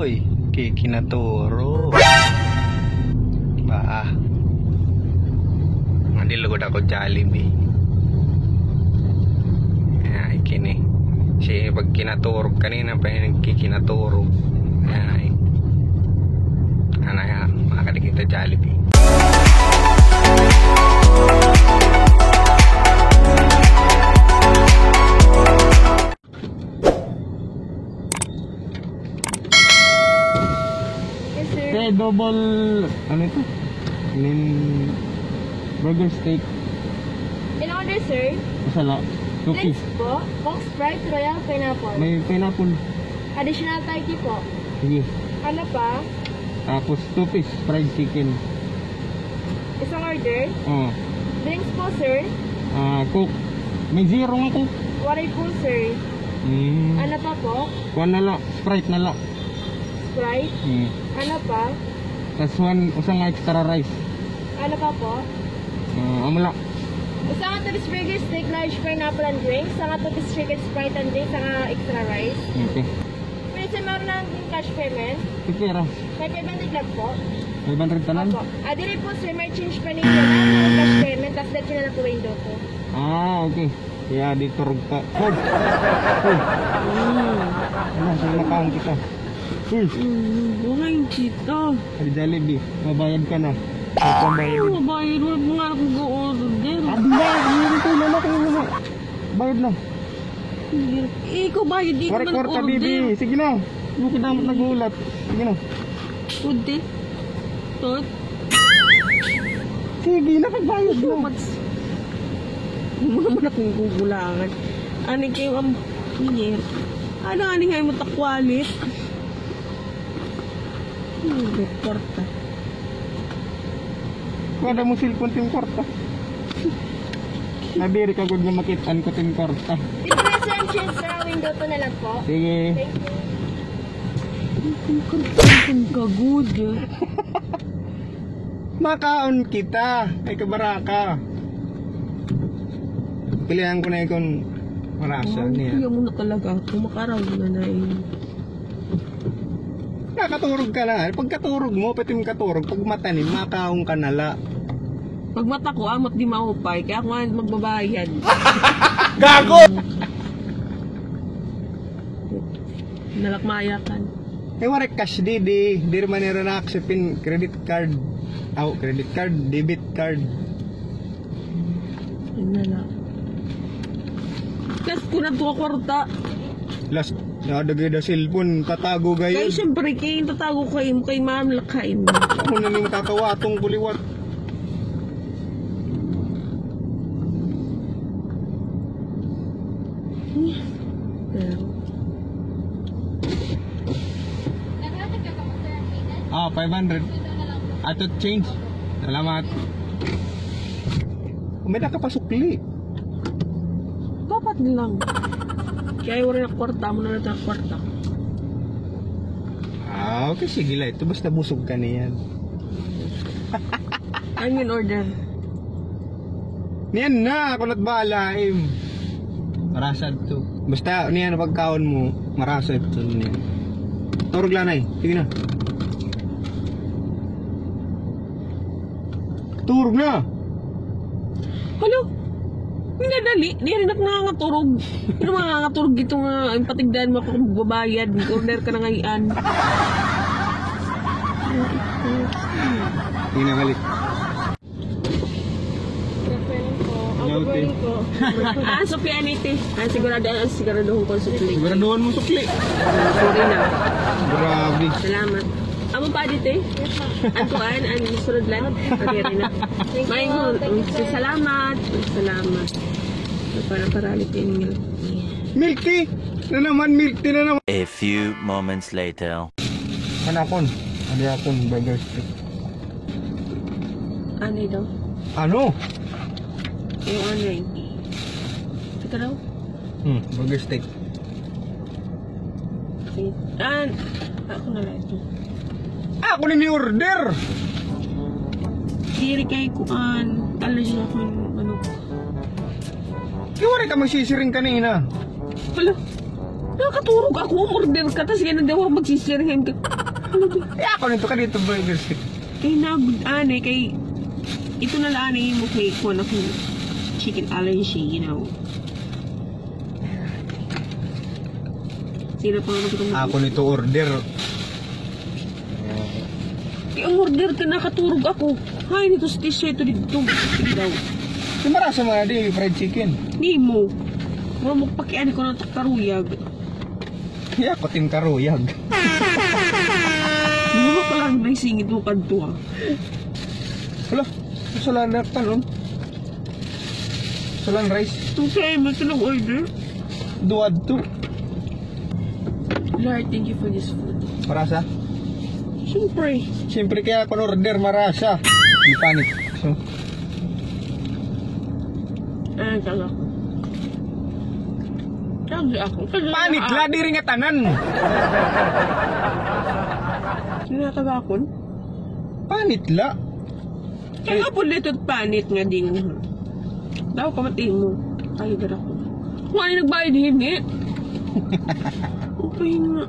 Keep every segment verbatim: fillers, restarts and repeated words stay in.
Uy, kikinaturog. Ba, ah. Madi lugod ako Jollibee. Ay, kini. Si pag kinaturog kanina pa, nagkikinaturog. Ay. Ano yan? Makakadikit sa Jollibee. Yes, sir. Te, double, ano ito? Nin burger steak. In order, sir. Masala. Two piece. Drinks po. Coke, Sprite, Royal, pineapple. May pineapple. Additional thirty po. Sige. Ano pa? Tapos two piece fried chicken. Isang order? Oo. Drinks po, sir? Ah, Coke. May zero nga Coke. Waray po, sir. Hmm. Ano pa po? Kuan na la, Sprite na la. Sprite? Hmm. Ano pa? Tas one, usa nga extra rice. Ano pa po? Ah, amo la. Usa nga two-piece burger, steak, large pineapple and drinks. Usa nga two-piece chicken, Sprite and drinks, usa nga extra rice. Okay. Pwede, sir, meron lang din cash payment? Pipira? May five hundred lang po. Five hundred tanan? Opo. Ah, diri po, sir, may change pa ninyo na, may cash payment, tas diretso na lang po window ko. Ah, okay. Kaya di turog ka. Hoy! Hoy! Ano, sige, makaon kita. Hoy! Mm, buhay kita. Ay, Jollibee, mabayad ka na. Ito ang bayad. Ano mabayad? Wala pa nga ako nag-order. Abi na, meron ko na lang kayo naman. Bayad na. Ikaw bayad, di ko man order. Waray kwarta, bibi. Sige na. Ano ka dapat naghulat? Sige na. Pwede. Tot. Sige na, pagbayad na. Ikaw, Mats. Mga man akong gugulangan. Ani kayo ang, ano, ani nga mo takwalit? Hmm, may kwarta. Wala mo cellphone, tin kwarta. Nadiri ka gud nga makit-an ko, tin kwarta. Dito na, sir, ang change sa window two na lang po. Sige. Thank you. Tin kwarta, tin ka gud. Makaon kita. Ay, kabaraka. Pilihan ko na ikon marasa niya. Kaya mo na talaga ako. Makaraw na na eh. Nakaturog ka na. Pagkaturog mo, pwede mong katurog. Pag mata ni, makaon ka na la. Pag mata ko, amot di maupay. Kaya ako nga magbabayad. Gago! Nalakmayakan. Eh, waray cash di, di, di man nira na-accept in credit card. Aw, credit card, debit card. Yun na lang. Last ko na to kwarta. Last, nadagay na cellphone, tatago gayud. Kay siyempre, kay tatago ko kay, kay ma'am, lakain. Ako na ning kakawatong kuliwat. Pero, ah, five hundred. Ato change. Salamat. May nakapasukli. Dapat lang. Kaya wala na kwarta, mo na lang kwarta. Ah, okay, sige la. Ito basta busog ka na yan. Ano yung order? Niyan na, ako na't bahala, im. Marasa to. Basta, niyan, pagkaon mo, marasa ito niyan. Turog la, Nay. Sige na. Turog na! Hala? Minadali. Di rin ako nangangaturog. Sino mangangaturog dito nga, ang patigdan mo ako kung babayad. Order ka na ngayon. Hindi na balik. Good afternoon po. Ah, good morning po. Ah, Sophia Anite. Ah, sigurado, ah, siguraduhon ko sukli. Siguraduhon mo sukli. Ah, sorry na. Grabe. Salamat. Amo pa, Adite? Yes, ma'am. Ang kuan, ang sunod lang. Okay, rin na. Thank you, ma'am. Thank you, sir. Salamat. Salamat. Para, para ulit yung milk tea. Milk tea? Na naman, milk tea na naman. A few moments later. Ano akon? Ano akon? Burger steak. Ano daw? Ano? Yung ano eh. Ito daw? Hmm, burger steak. Sige. Ah, ako na lang ito. Ako na ni order! Diri kay kuan. Allergy ako yung ano. Di waray ka magsisiring kanina. Hala. Nakaturog ako, umorder ka, tas yana, di ako magsisirhan ka. Ay, ako nito ka dito, burger stick. Kay nagud, anay, kay, ito na la anay mo kay, kuan ako, chicken allergy, you know. Sino pa nga ito? Ako nito order. Kay umorder ka, nakaturog ako. Hay, nito sa tisya ito dito. Sige daw. Di marasa man di fried chicken. Di mo. Mura mo pakiani ko na karuyag. Iya ko tin karuyag. Mura pa lang na singit mo kadto, ah. Hala, sala na tanon. Salan rice. Okay, may tulog order. Duad to. Lord, thank you for this food. Marasa? Siyempre. Siyempre kaya ako order, marasa. Di panit. So. Ay, taga ko. Taga ako. Panit la, diri nga tanan. Sino taga ako? Panit la. Kay apol dito panit nga dingon. Daw kamati mo. Ay, dara ko. Wala nagbayad hini. Okay nga.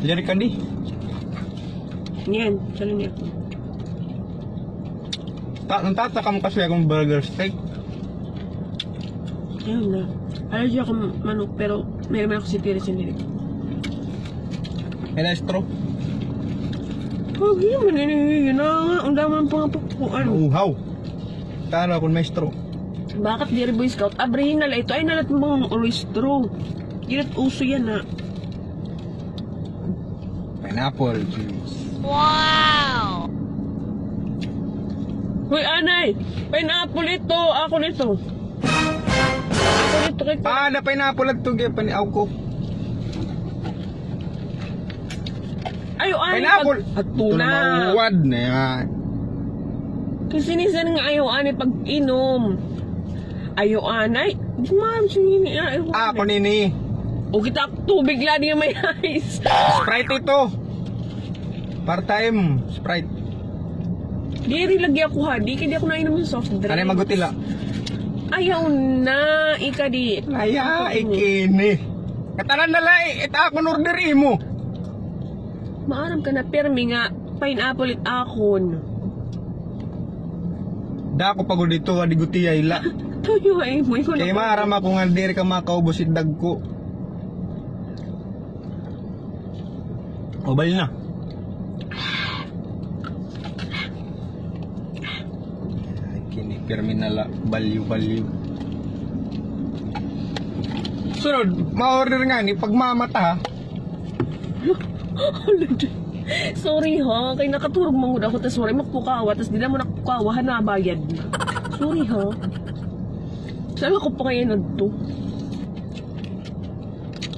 Diri ka di. Yan, saan niya ako? Ta, nagtataka mo kasi akong burger steak. Ayun na. Allergy ako manok, pero may naman ako si Tiri sinilip. Kaya straw. Huwag yun, maninihiyo na nga. Ang dami ng pangapukuan. Uhaw. Tara, kung may straw. Bakit diri Boy Scout? Abrihin na la ito. Ay, nalat mo ang ulo straw. Diri't uso yan, ha. Pineapple juice. Wow! Hoy, anay! Pineapple ito! Ako nito! Ako nito kay... Ah, na pineapple at tugi, paniaw ko. Ayo, anay, pineapple! Pag-, at tuna. Tuna, mawad na yan. Kasi nisan nga ayo, anay, pag-inom. Ayo, anay. Di man, sige ni, ah, ayo, ah, anay. Ako nini. O kita, tubig la niya may ice. Sprite ito. Part time, Sprite. Diri lagi ako, ha. Di, kay di ako nainom ng soft drink. Anay, magutila. Ayaw na, ika di. Aya, ikini. Katanan na la, eh. Ita akon order imo. Maaram ka na, pirmi nga. Pineapple it akon. Dako pa gud ito, adi gutiay la. Tuyo ay mo, ikaw na. Kay maaram ako nga diri ka makaubos it dagko. Ubal na. Ay, kini, pirmi na la, balyo, balyo. Sunod, ma-order nga ni, pagmamata, ha? Sorry ha, kay nakaturog man gud ako, tas waray man ko kawa, tas di naman ako kawa, ha, nabayad na. Sorry ha. Saan ako pa kaya nagto?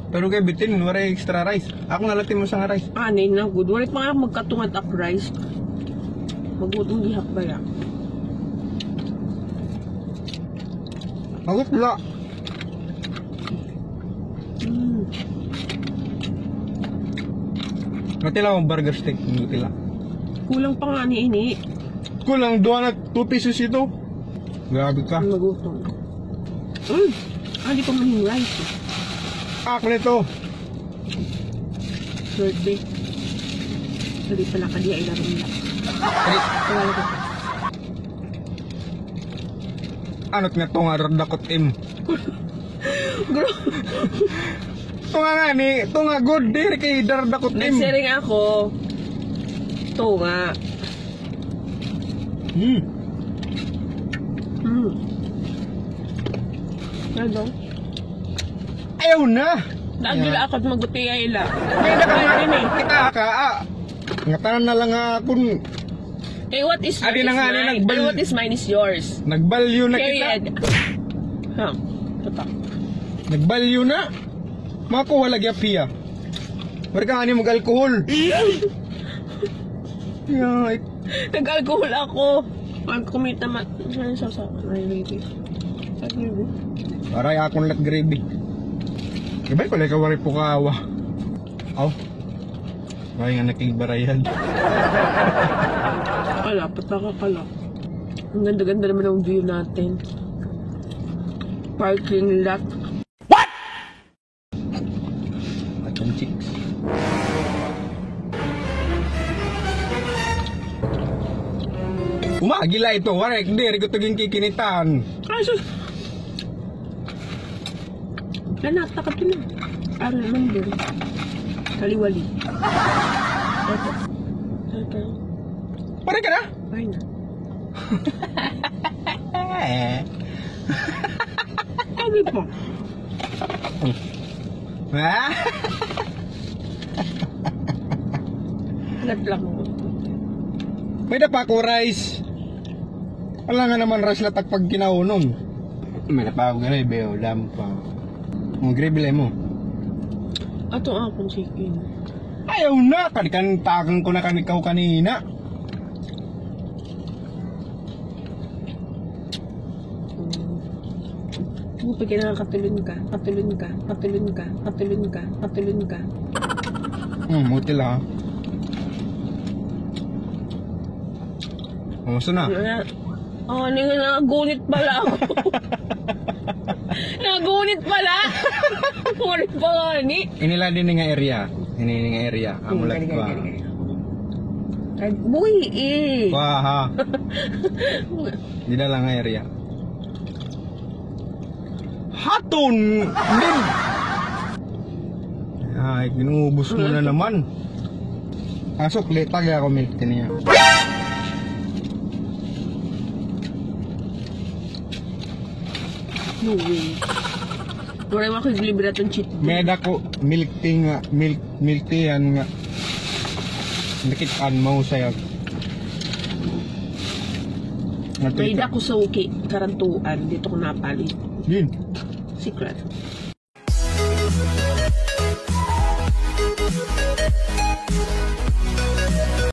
Pero kay bitin, waray extra rice. Ako na la timo sa nga rice. Anay na gud. Waray pa nga magkatungat ak rice. Magutom gihap baya. Magutom la. Mm. Matila ang burger steak, matila. Kulang pa nga ni ini. Kulang duha na two pieces ito. Grabe ka. Magutom. Mm. Ah, di ko mahin rice. Ako nito. Birthday. Sabi pala ka di ay larong na. Ano nga tunga, dardakot im. Bro. Tunga nga ni, tunga good, diri kay dardakot im. Nagsiring ako. Tunga. Hmm. Hmm. Ano? Ayaw na. Lagi la ako magutiay la. May na ka nga, kita ka, ah. Ngatanan na lang nga kun. Kay what is yours is mine, and what is mine is yours. Nagbalyo na kita. Period. Ha? Ito. Nagbalyo na. Makuha lagi apiya. Waray ka ani mag-alcohol. Ay. Nag-alcohol ako. Pag kumita mat-, sa, sa, sa, ay, baby. Ay, baby. Waray akon lat gravy. Ibay ko, like, waray po kawa. Aw. Waray nga nakigbarayad. Kala, pataka ka lang. Ang ganda-ganda naman ng view natin. Parking lot. What? Atong chicks. Umagi la ito, waray, diri ko ito ginkikinitan. Ay, sus. Nanata ka ito na. Ano naman din? Kaliwali. Ito. Ito. Pare ka na? Ay na. Sabi po. Ha? Nagplak mo. May dapa ko rice. Wala nga naman rice latak pag kinaunom. May dapa ko gani, beo, dam pa. Ang gravy mo. Ato akong chicken. Ayaw na, kanikantakan ko na kanikaw kanina. Mo pa kinakatulon ka, katulon ka, katulon ka, katulon ka, katulon ka. Hmm, mutil ha. Kumusta na? Wala. Oh, ano nga, nagunit pala ako. Nagunit pala. Ngunit pa nga ni. Inila din nga area. Ini nga area. Amulat ko. Ay, buhi eh. Wah, ha. Di na lang area. Haton! Ay, ginubos mo na naman. Asok, litag ako milk tea niya. No way. Waray man ako libre atong cheat day. May dako milk tea nga, milk, milk tea yan nga. Nakit-an mo sayag. May dako suki, karantuan, dito ko napalit. Din. Secret.